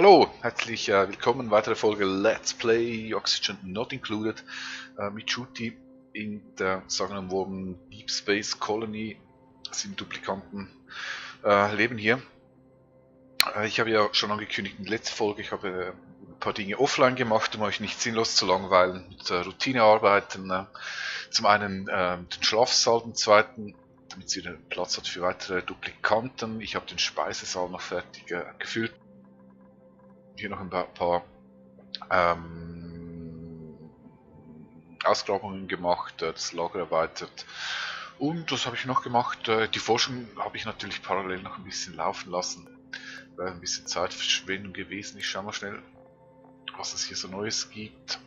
Hallo, herzlich willkommen, weitere Folge Let's Play Oxygen Not Included mit Shooty in der sagenumwobenen Deep Space Colony. Sind Duplikanten, leben hier. Ich habe ja schon angekündigt in der letzten Folge, ich habe ein paar Dinge offline gemacht, um euch nicht sinnlos zu langweilen mit Routinearbeiten. Zum einen den Schlafsaal, zum zweiten, damit sie Platz hat für weitere Duplikanten. Ich habe den Speisesaal noch fertig gefüllt. Hier noch ein paar Ausgrabungen gemacht, das Lager erweitert. Und was habe ich noch gemacht? Die Forschung habe ich natürlich parallel noch ein bisschen laufen lassen. Wäre ein bisschen Zeitverschwendung gewesen. Ich schaue mal schnell, was es hier so Neues gibt.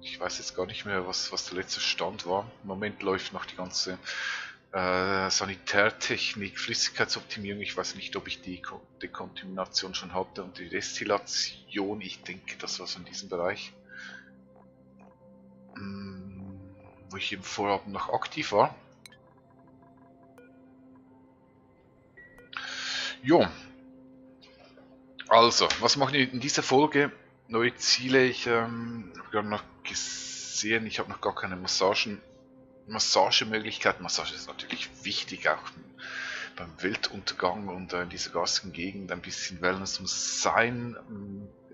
Ich weiß jetzt gar nicht mehr, was der letzte Stand war. Im Moment läuft noch die ganze Sanitärtechnik, Flüssigkeitsoptimierung. Ich weiß nicht, ob ich die Dekontamination schon hatte und die Destillation. Ich denke, das war so in diesem Bereich, wo ich im Vorabend noch aktiv war. Jo, also, was machen wir in dieser Folge? Neue Ziele. Ich habe gerade noch gesehen, ich habe noch gar keine Massagemöglichkeiten. Massage ist natürlich wichtig, auch beim Weltuntergang und in dieser garstigen Gegend. Ein bisschen Wellness muss sein.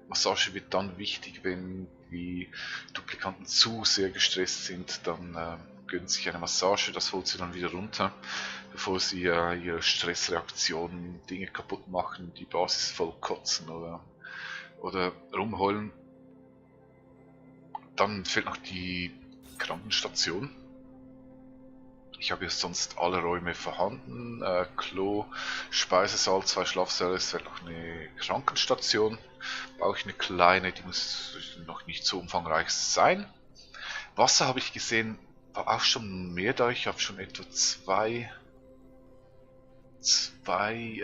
Massage wird dann wichtig, wenn die Duplikanten zu sehr gestresst sind. Dann gönnen sich eine Massage, das holt sie dann wieder runter, bevor sie ihre Stressreaktionen, Dinge kaputt machen, die Basis voll kotzen oder rumheulen. Dann fehlt noch die Krankenstation. Ich habe jetzt sonst alle Räume vorhanden. Klo, Speisesaal, 2 Schlafsäle, es wird noch eine Krankenstation. Baue ich eine kleine, die muss noch nicht so umfangreich sein. Wasser habe ich gesehen, war auch schon mehr da. Ich habe schon etwa zwei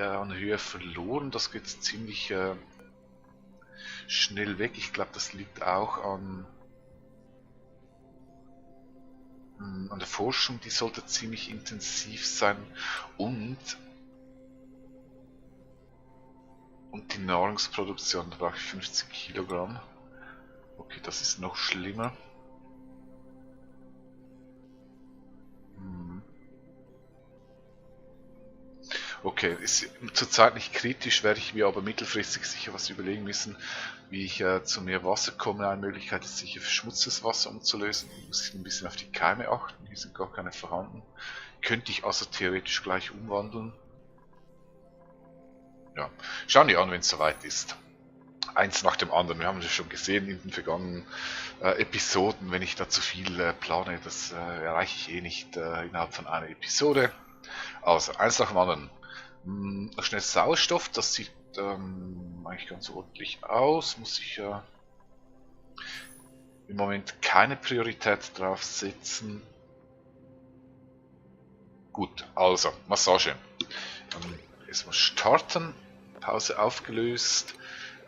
an Höhe verloren. Das geht ziemlich schnell weg. Ich glaube, das liegt auch an der Forschung, die sollte ziemlich intensiv sein, und die Nahrungsproduktion, da brauche ich 50 Kilogramm. Okay, das ist noch schlimmer. Okay, ist zurzeit nicht kritisch, werde ich mir aber mittelfristig sicher was überlegen müssen, wie ich zu mehr Wasser komme. Eine Möglichkeit ist sicher, verschmutztes Wasser umzulösen. Muss ich ein bisschen auf die Keime achten, hier sind gar keine vorhanden. Könnte ich also theoretisch gleich umwandeln. Ja, schauen wir an, wenn es soweit ist. Eins nach dem anderen. Wir haben das schon gesehen in den vergangenen Episoden. Wenn ich da zu viel plane, das erreiche ich eh nicht innerhalb von einer Episode. Also, eins nach dem anderen. Noch schnell Sauerstoff, das sieht eigentlich ganz ordentlich aus. Muss ich im Moment keine Priorität drauf setzen. Gut, also, Massage. Erstmal starten. Pause aufgelöst.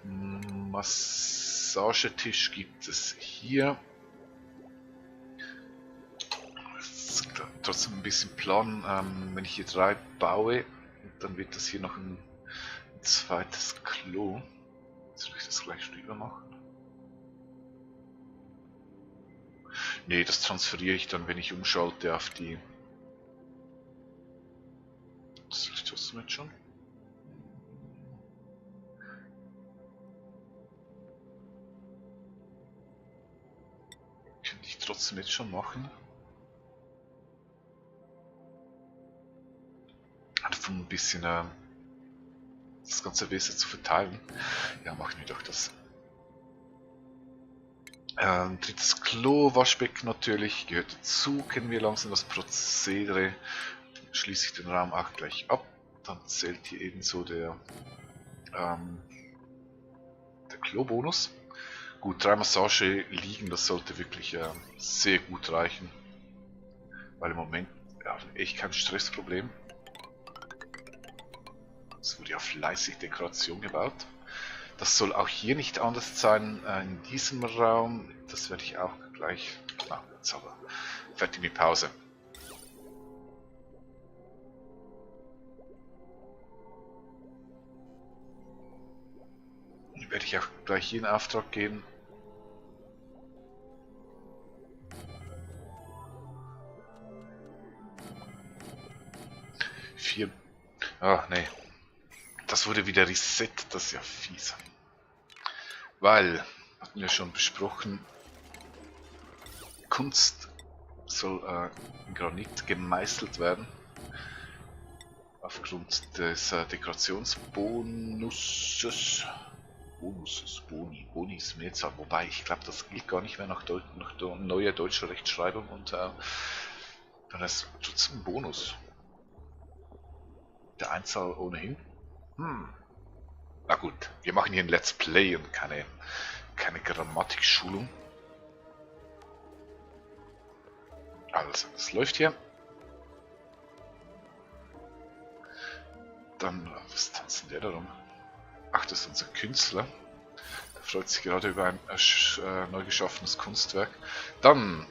Massagetisch gibt es hier. Trotzdem ein bisschen planen, wenn ich hier 3 baue, dann wird das hier noch ein zweites Klo. Soll ich das gleich rüber machen? Ne, das transferiere ich dann, wenn ich umschalte auf die... Soll ich das mit schon? Könnte ich trotzdem jetzt schon machen. Einfach ein bisschen das ganze besser zu verteilen. Ja, machen wir doch das. Drittes Klo, Waschbecken natürlich, gehört dazu, kennen wir langsam das Prozedere. Dann schließe ich den Raum auch gleich ab. Dann zählt hier ebenso der Klo-Bonus. Gut, 3 Massage liegen, das sollte wirklich sehr gut reichen. Weil im Moment echt kein Stressproblem. Es wurde ja fleißig Dekoration gebaut. Das soll auch hier nicht anders sein in diesem Raum. Das werde ich auch gleich... Na, jetzt aber fertig mit Pause. werde ich auch gleich hier in Auftrag geben. Vier. Ah, nee. Das wurde wieder reset, das ist ja fies. Weil, hatten wir schon besprochen, Kunst soll in Granit gemeißelt werden. Aufgrund des Dekorationsbonuses. Bonis Mehrzahl. Wobei, ich glaube, das gilt gar nicht mehr nach der neue deutsche Rechtschreibung und dann ist trotzdem ein Bonus. Der Einzahl ohnehin. Na gut, wir machen hier ein Let's Play und keine Grammatikschulung. Also, das läuft hier. Dann, was tanzen der da rum? Ach, das ist unser Künstler. Der freut sich gerade über ein neu geschaffenes Kunstwerk. Dann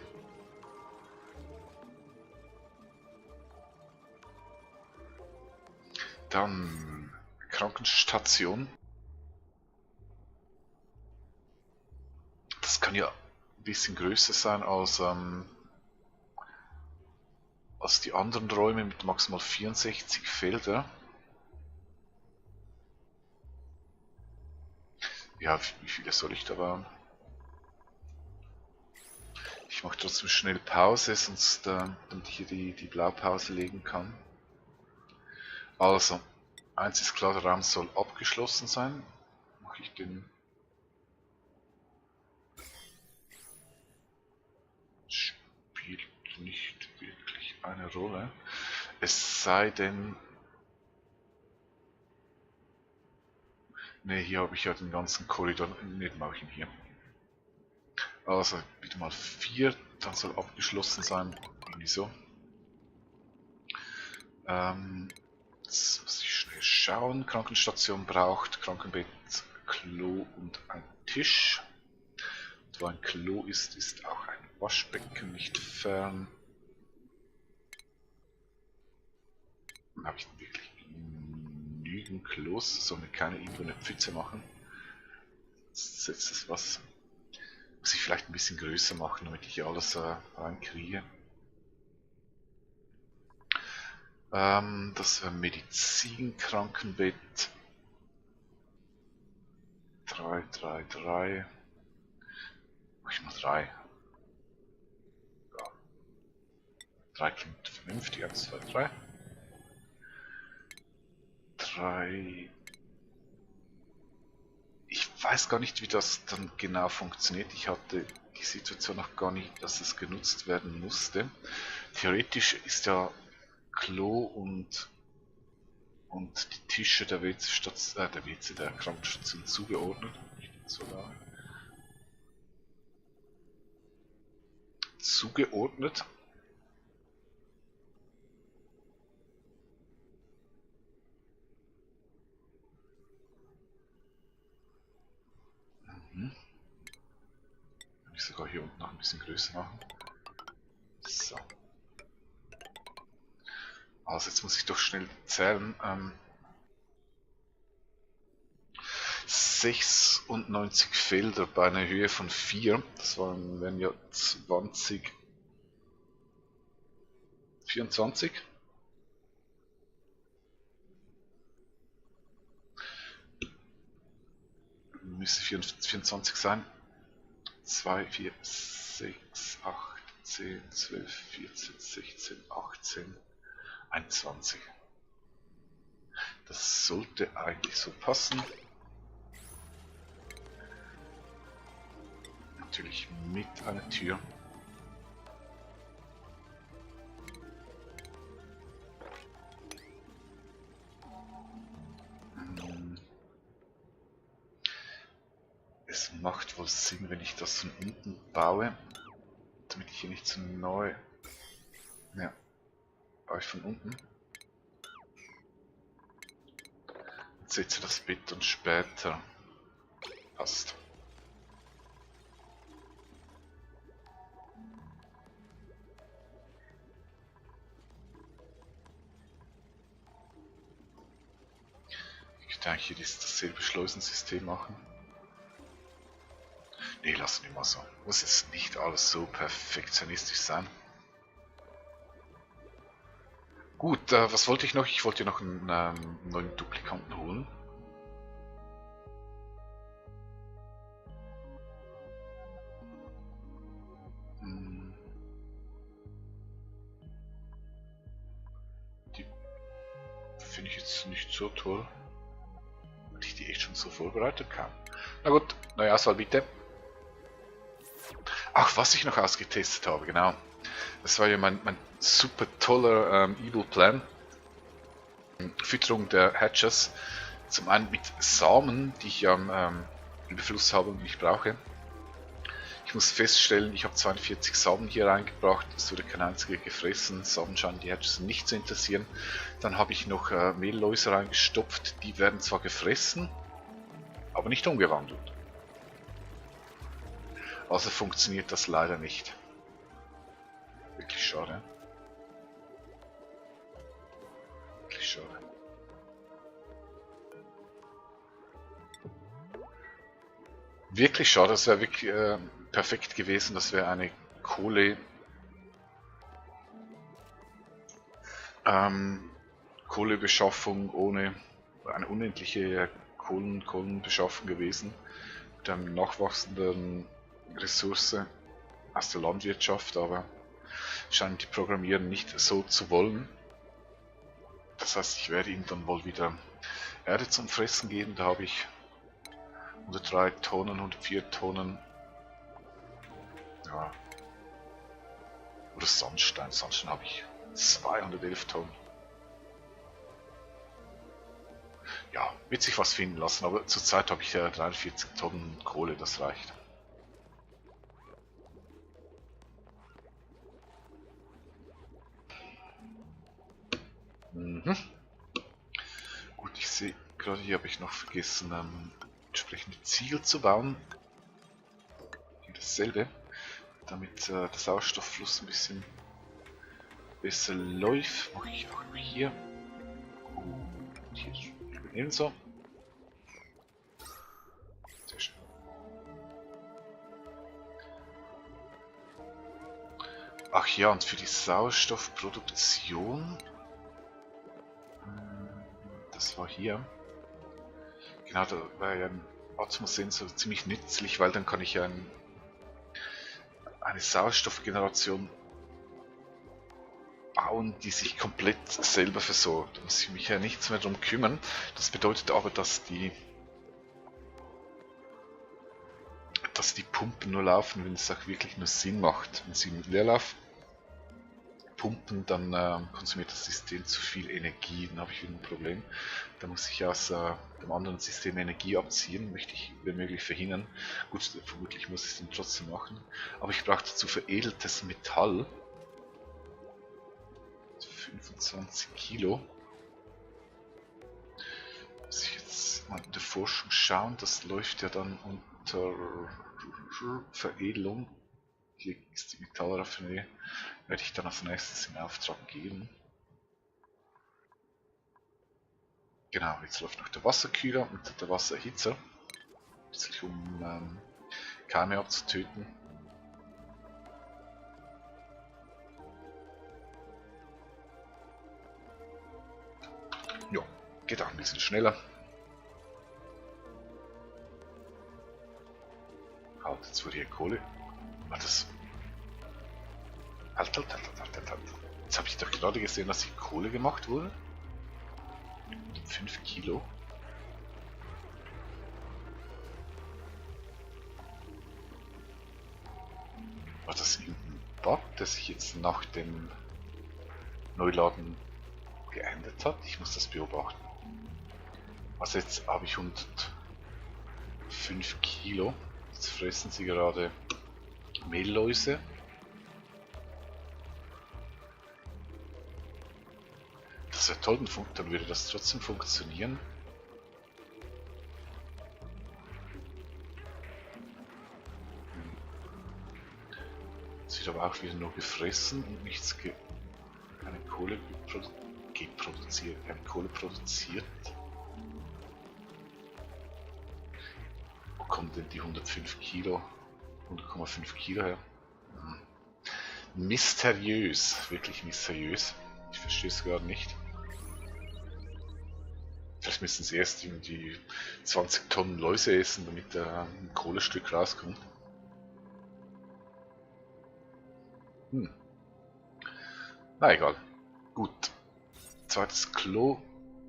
Krankenstation. Das kann ja ein bisschen größer sein als die anderen Räume mit maximal 64 Felder. Ja, wie viele soll ich da bauen? Ich mache trotzdem schnell Pause, sonst damit ich hier die Blaupause legen kann. Also, eins ist klar, der Raum soll abgeschlossen sein. Mache ich den... Spielt nicht wirklich eine Rolle. Es sei denn... Ne, hier habe ich ja den ganzen Korridor. Ne, den mache ich ihn hier. Also, wieder mal 4, dann soll abgeschlossen sein. Irgendwie so. Jetzt muss ich schnell schauen. Krankenstation braucht Krankenbett, Klo und ein Tisch. Und wo ein Klo ist, ist auch ein Waschbecken nicht fern. Dann habe ich wirklich genügend Klos, soll mir keine irgendwo eine Pfütze machen. Jetzt setzt das was. Muss ich vielleicht ein bisschen größer machen, damit ich alles reinkriege. Das wäre Medizin, Krankenbett. 3, 3, 3. Mach ich mal 3. Ja. 3 klingt vernünftig. 1, 2, 3. 3. Ich weiß gar nicht, wie das dann genau funktioniert. Ich hatte die Situation noch gar nicht, dass es genutzt werden musste. Theoretisch ist ja Klo und die Tische der der Krankenstation zugeordnet. Zugeordnet. Kann ich sogar hier unten noch ein bisschen größer machen. So. Also jetzt muss ich doch schnell zählen. 96 Felder bei einer Höhe von 4. Das wären ja 20. 24. Müsste 24 sein. 2, 4, 6, 8, 10, 12, 14, 16, 18, 21. Das sollte eigentlich so passen. Natürlich mit einer Tür. Es macht wohl Sinn, wenn ich das von unten baue, damit ich hier nicht so neu... Ja, baue ich von unten. Und setze das Bett dann später. Passt. Ich könnte eigentlich hier dasselbe Schleusensystem machen. Nee, lassen wir mal so. Muss jetzt nicht alles so perfektionistisch sein. Gut, was wollte ich noch? Ich wollte noch einen neuen Duplikanten holen. Die finde ich jetzt nicht so toll. Weil ich die echt schon so vorbereitet kann. Na gut, neue Auswahl bitte. Ach, was ich noch ausgetestet habe, genau. Das war ja mein super toller Evil Plan. Fütterung der Hatches. Zum einen mit Samen, die ich am Überfluss habe und nicht brauche. Ich muss feststellen, ich habe 42 Samen hier reingebracht, es wurde kein einziger gefressen, Samen scheinen die Hatches nicht zu interessieren. Dann habe ich noch Mehlläuse reingestopft, die werden zwar gefressen, aber nicht umgewandelt. Also funktioniert das leider nicht. Wirklich schade. Wirklich schade. Wirklich schade, das wäre wirklich perfekt gewesen, das wäre eine Kohlebeschaffung ohne eine unendliche Kohlenbeschaffung gewesen, mit einer nachwachsenden Ressource aus der Landwirtschaft, aber scheinen die Programmierer nicht so zu wollen. Das heißt, ich werde ihnen dann wohl wieder Erde zum Fressen geben, da habe ich 103 Tonnen, 104 Tonnen, ja, oder Sandstein habe ich 211 Tonnen. Ja, wird sich was finden lassen, aber zurzeit habe ich ja 43 Tonnen Kohle, das reicht. Mhm. Gut, ich sehe gerade hier habe ich noch vergessen, entsprechende Ziegel zu bauen. Hier dasselbe, damit der Sauerstofffluss ein bisschen besser läuft. Mache ich auch noch hier. Und hier ebenso. Sehr schön. Ach ja, und für die Sauerstoffproduktion, das war hier. Genau, da war ja ein Atmosensor ziemlich nützlich, weil dann kann ich ja eine Sauerstoffgeneration bauen, die sich komplett selber versorgt. Da muss ich mich ja nichts mehr darum kümmern. Das bedeutet aber, dass die Pumpen nur laufen, wenn es auch wirklich nur Sinn macht. Wenn sie mit Leerlauf pumpen, dann konsumiert das System zu viel Energie, dann habe ich wieder ein Problem. Da muss ich aus dem anderen System Energie abziehen, möchte ich wenn möglich verhindern. Gut, vermutlich muss ich es dann trotzdem machen, aber ich brauche dazu veredeltes Metall. 25 Kilo. Muss ich jetzt mal in der Forschung schauen, das läuft ja dann unter Veredelung. Hier ist die Metallraffinerie, werde ich dann als nächstes in Auftrag geben. Genau, jetzt läuft noch der Wasserkühler und der Wassererhitzer, um Keime abzutöten. Ja, geht auch ein bisschen schneller. Halt, jetzt wurde hier Kohle. War das? Halt. Jetzt habe ich doch gerade gesehen, dass hier Kohle gemacht wurde. 5 Kilo. War das irgendein Bug, der sich jetzt nach dem Neuladen geändert hat? Ich muss das beobachten. Also jetzt habe ich 105 Kilo. Jetzt fressen sie gerade Mehlläuse. Das wäre toll, dann würde das trotzdem funktionieren. Jetzt wird aber auch wieder nur gefressen und nichts keine Kohle produziert. Wo kommen denn die 105 Kilo 100,5 Kilo her. Mysteriös, wirklich mysteriös. Ich verstehe es gerade nicht. Vielleicht müssen sie erst irgendwie 20 Tonnen Läuse essen, damit ein Kohlestück rauskommt. Na egal. Gut. Zweites Klo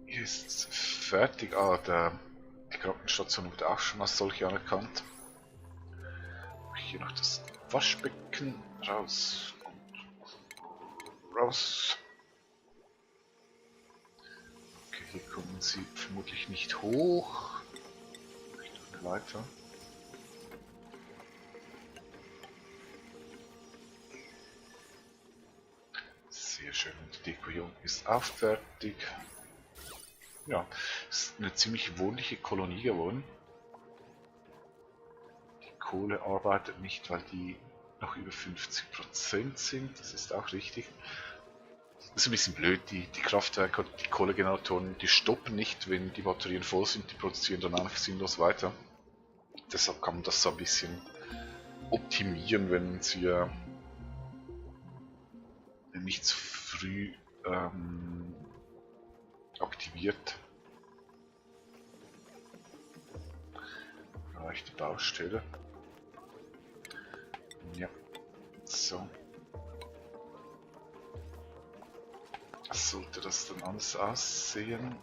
ist fertig. Die Krankenstation wurde auch schon als solche anerkannt. Hier noch das Waschbecken raus und raus. Okay, hier kommen sie vermutlich nicht hoch. Ich weiter. Sehr schön. Und die Deko hier unten ist auch fertig. Ja, es ist eine ziemlich wohnliche Kolonie geworden. Die Kohle arbeitet nicht, weil die noch über 50% sind. Das ist auch richtig. Das ist ein bisschen blöd. Die Kraftwerke und die Kohlegeneratoren, die stoppen nicht, wenn die Batterien voll sind. Die produzieren dann einfach sinnlos weiter. Deshalb kann man das so ein bisschen optimieren, wenn sie nicht zu früh aktiviert. Leichte Baustelle. Ja, so. Sollte das dann anders aussehen?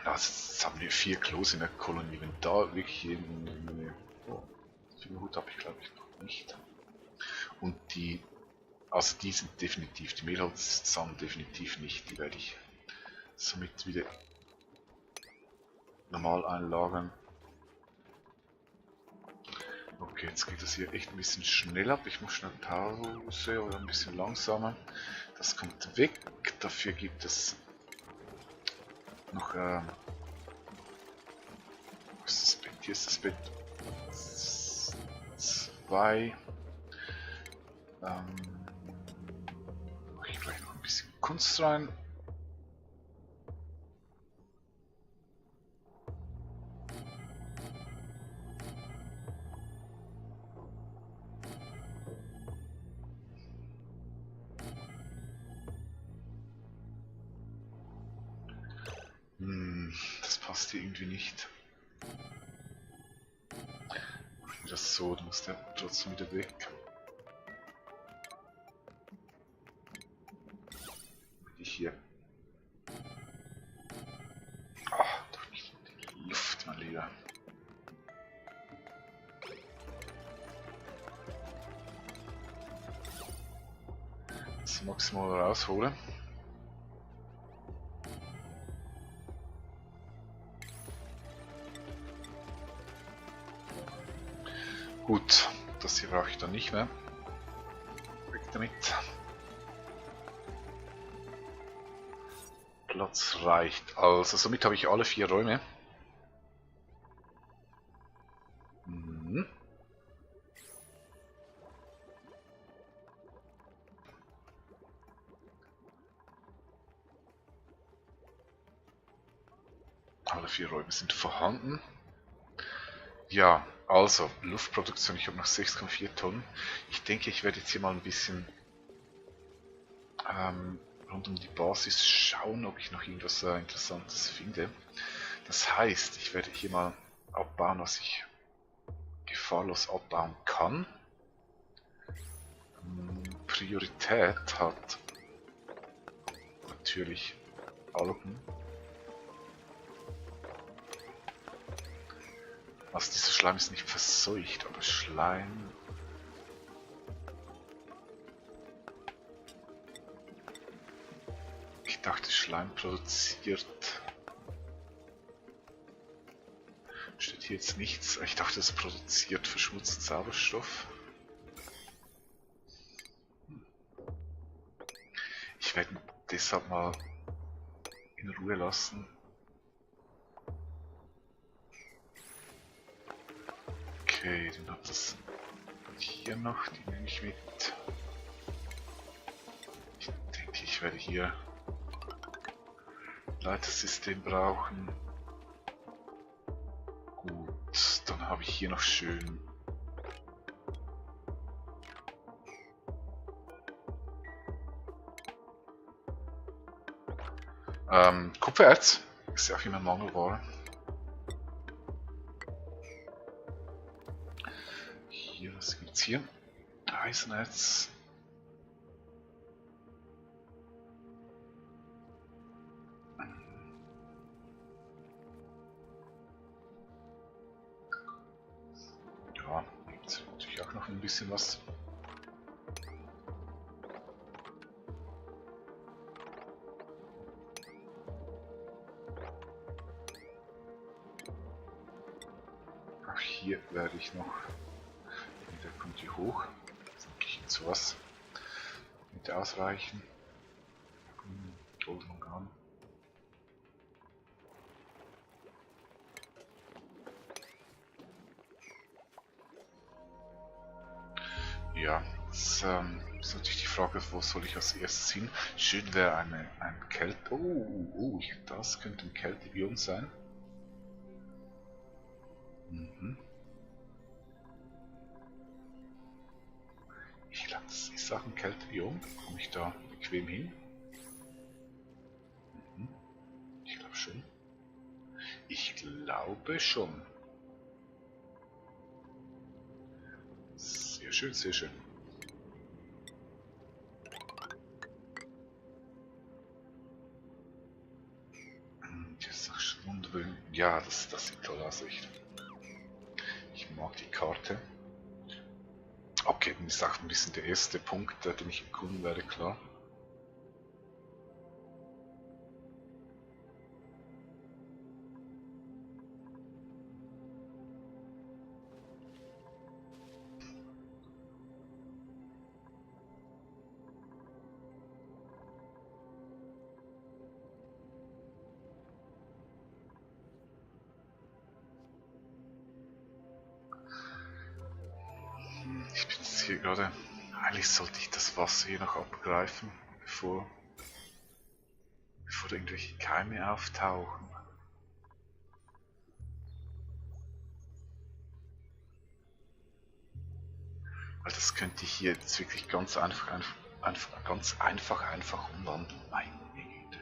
Also jetzt haben wir 4 Klos in der Kolonie. Wenn da wirklich oh, viel Hut habe ich glaube ich noch nicht. Und die sind definitiv, die Mehlholzsamen definitiv nicht. Die werde ich somit wieder normal einlagern. Okay, jetzt geht das hier echt ein bisschen schnell ab. Ich muss schnell Pause oder ein bisschen langsamer. Das kommt weg. Dafür gibt es noch was ist das Bett? Hier ist das Bett 2. Mache ich gleich noch ein bisschen Kunst rein. Das passt hier irgendwie nicht. Machen wir das so, dann muss der trotzdem wieder weg. Ich hier. Ach, doch nicht in die Luft, mein Lieber. Das maximal rausholen. Gut, das hier brauche ich dann nicht mehr. Weg damit. Platz reicht. Also somit habe ich alle 4 Räume. Alle 4 Räume sind vorhanden. Ja, also Luftproduktion, ich habe noch 6,4 Tonnen. Ich denke, ich werde jetzt hier mal ein bisschen rund um die Basis schauen, ob ich noch irgendwas Interessantes finde. Das heißt, ich werde hier mal abbauen, was ich gefahrlos abbauen kann. Priorität hat natürlich Algen. Also dieser Schleim ist nicht verseucht, aber Schleim... Ich dachte, Schleim produziert... Steht hier jetzt nichts. Ich dachte, es produziert verschmutzten Sauerstoff. Ich werde ihn deshalb mal in Ruhe lassen. Okay, dann hat das hier noch, die nehme ich mit. ich werde hier Leitersystem brauchen. Gut, dann habe ich hier noch schön Kupfererz. Ist ja auch immer Mangelware. Hier, was gibt's hier? Eisenerz. Ja, gibt's natürlich auch noch ein bisschen was. Auch hier werde ich noch. Der kommt hier hoch. Denke ich zu was. Nicht ausreichen. Goldenmangan. Ja, das ist natürlich die Frage, wo soll ich als erstes hin? Schön wäre ein Kälte. Oh, das könnte ein Kältebiom sein. Mhm. Ich glaube, das ist auch ein Kältebiom. Komme ich da bequem hin? Mhm. Ich glaube schon. Ich glaube schon. Sehr schön, sehr schön. Das ist doch schon wunderbar. Ja, das sieht toll aus, echt. Ich mag die Karte. Okay, dann ist auch ein bisschen der erste Punkt, den ich erkunden werde, klar. Ich bin jetzt hier gerade. Eigentlich sollte ich das Wasser hier noch abgreifen, bevor irgendwelche Keime auftauchen. Weil das könnte ich hier jetzt wirklich ganz einfach umwandeln. Meine Güte.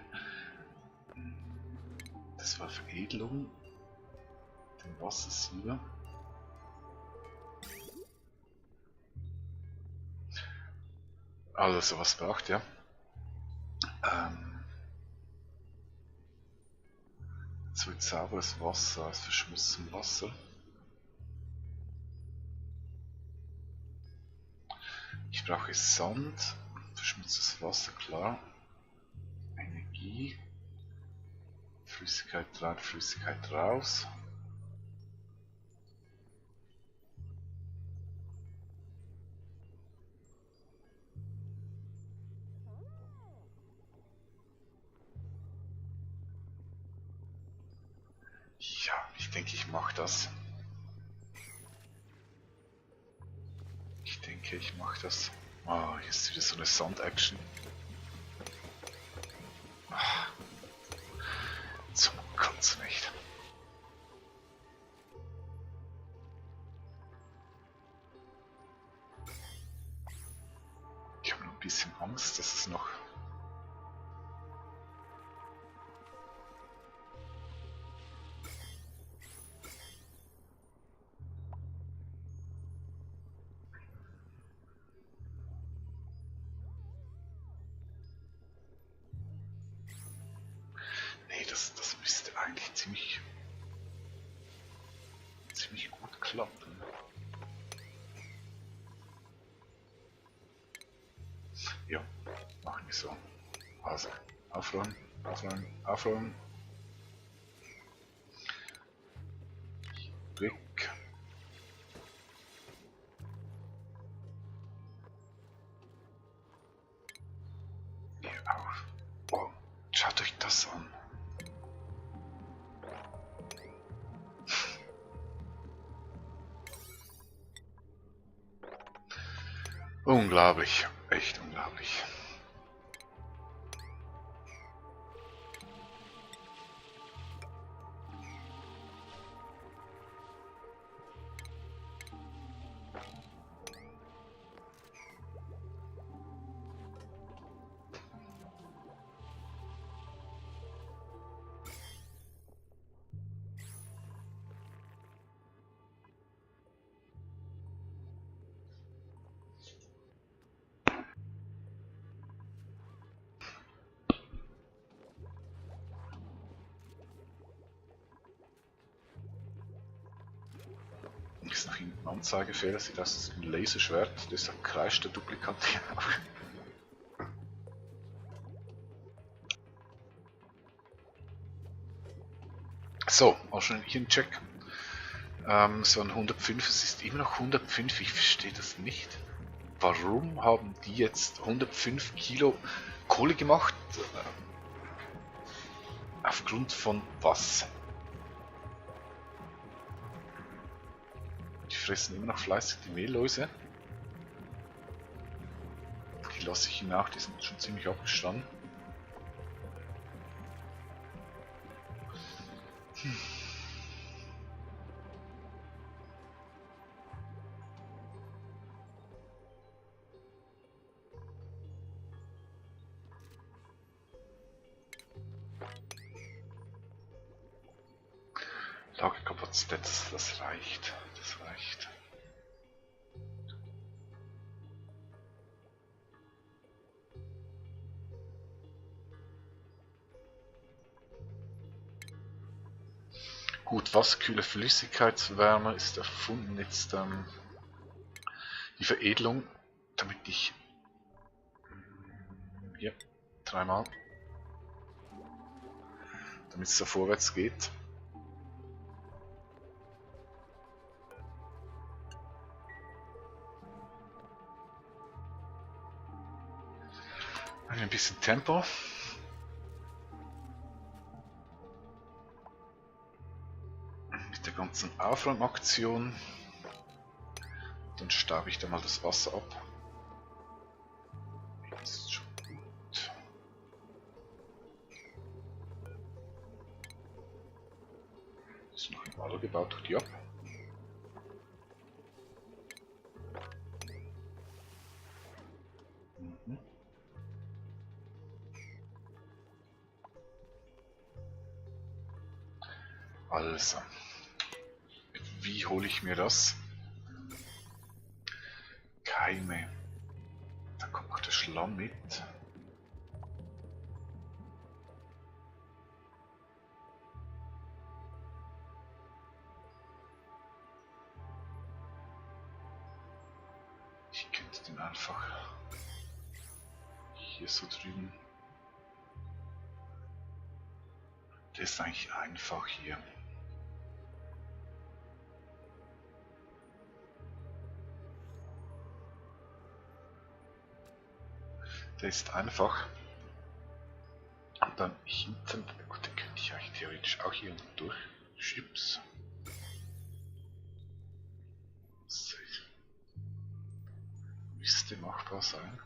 Das war Veredelung. Den Wassersieber. Also was braucht ja. So ein sauberes Wasser als verschmutztem Wasser. Ich brauche Sand, verschmutztes Wasser, klar. Energie. Flüssigkeit rein, Flüssigkeit raus. Ja, ich denke, ich mache das. Ah, hier ist wieder so eine Sand-Action. Ah, zum Kotzen nicht. Ich habe noch ein bisschen Angst, dass es noch... Nee, das müsste eigentlich ziemlich gut klappen. Ja, machen wir so. Also, aufräumen, aufräumen, aufräumen. Weg. Hier auf. Oh, schaut euch das an. Unglaublich, echt unglaublich. Ist noch ein Anzeigefehler, sieht aus, das ist ein Laserschwert, deshalb kreischt der Duplikant hier auch. So, auch schon hier ein Check. So ein 105, es ist immer noch 105, ich verstehe das nicht. Warum haben die jetzt 105 Kilo Kohle gemacht? Aufgrund von was? Die fressen immer noch fleißig die Mehlläuse. Die lasse ich ihnen auch, die sind schon ziemlich abgestanden. Lagerkapazität, das reicht. Das reicht. Gut, Wasserkühle Flüssigkeitswärme ist erfunden. Jetzt die Veredelung, damit ich hier dreimal, damit es da vorwärts geht. Ein bisschen Tempo. Mit der ganzen Aufräumaktion. Dann staube ich da mal das Wasser ab. Ist schon gut. Ist noch ein Alu gebaut durch die ab. Also, wie hole ich mir das? Keime. Da kommt noch der Schlamm mit. Ich könnte den einfach hier so drüben. Der ist eigentlich einfach hier. Der ist einfach. Und dann hinten, gut, den könnte ich eigentlich theoretisch auch hier durch. Chips. So. Müsste machbar sein.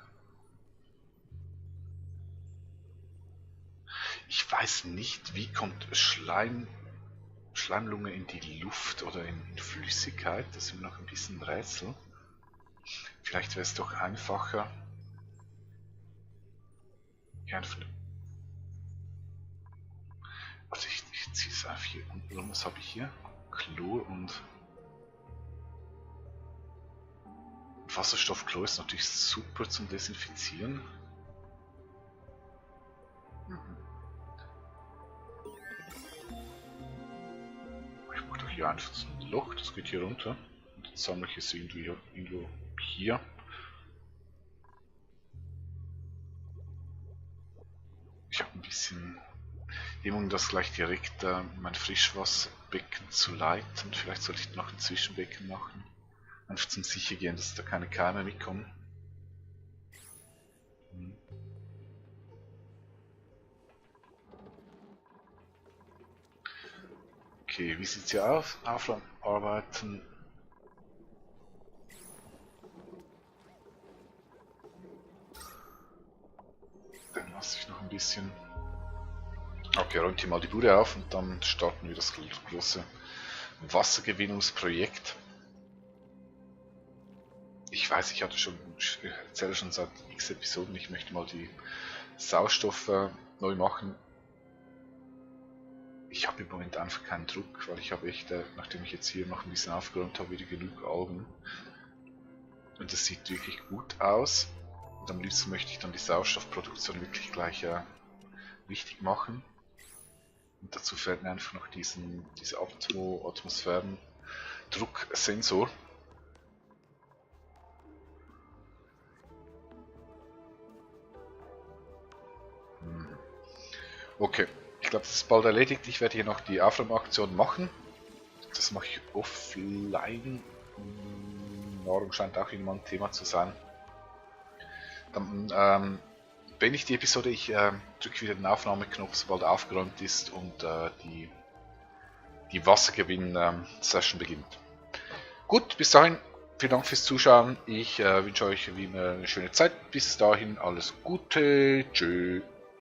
Ich weiß nicht, wie kommt Schleimlunge in die Luft oder in Flüssigkeit. Das ist mir noch ein bisschen ein Rätsel. Vielleicht wäre es doch einfacher. Also ich ziehe es einfach hier unten rum. Was habe ich hier? Chlor und Wasserstoffchlor ist natürlich super zum Desinfizieren. Ich mache doch hier einfach so ein Loch, das geht hier runter. Und dann sammle ich es irgendwo hier. Ich habe ein bisschen Hemmung, das gleich direkt mein Frischwasserbecken zu leiten. Vielleicht sollte ich noch ein Zwischenbecken machen. Einfach zum Sichergehen, dass da keine Keime mitkommen. Okay, wie sieht es hier aus? Aufräumarbeiten. Dann lasse ich noch ein bisschen. Okay, räumt hier mal die Bude auf und dann starten wir das große Wassergewinnungsprojekt. Ich weiß, ich erzähle schon seit x Episoden, ich möchte mal die Saustoffe neu machen. Ich habe im Moment einfach keinen Druck, weil ich habe echt, nachdem ich jetzt hier noch ein bisschen aufgeräumt habe, wieder genug Algen. Und das sieht wirklich gut aus. Und am liebsten möchte ich dann die Sauerstoffproduktion wirklich gleich richtig machen. Und dazu fehlt mir einfach noch diese Atmosphären Drucksensor. Okay, ich glaube, das ist bald erledigt. Ich werde hier noch die Aufräumaktion machen. Das mache ich offline. Nahrung scheint auch wieder mal ein Thema zu sein. Dann beende ich die Episode. Ich drücke wieder den Aufnahmeknopf, sobald aufgeräumt ist und die Wassergewinn-Session beginnt. Gut, bis dahin, vielen Dank fürs Zuschauen. Ich wünsche euch wie immer eine schöne Zeit. Bis dahin alles Gute. Tschö.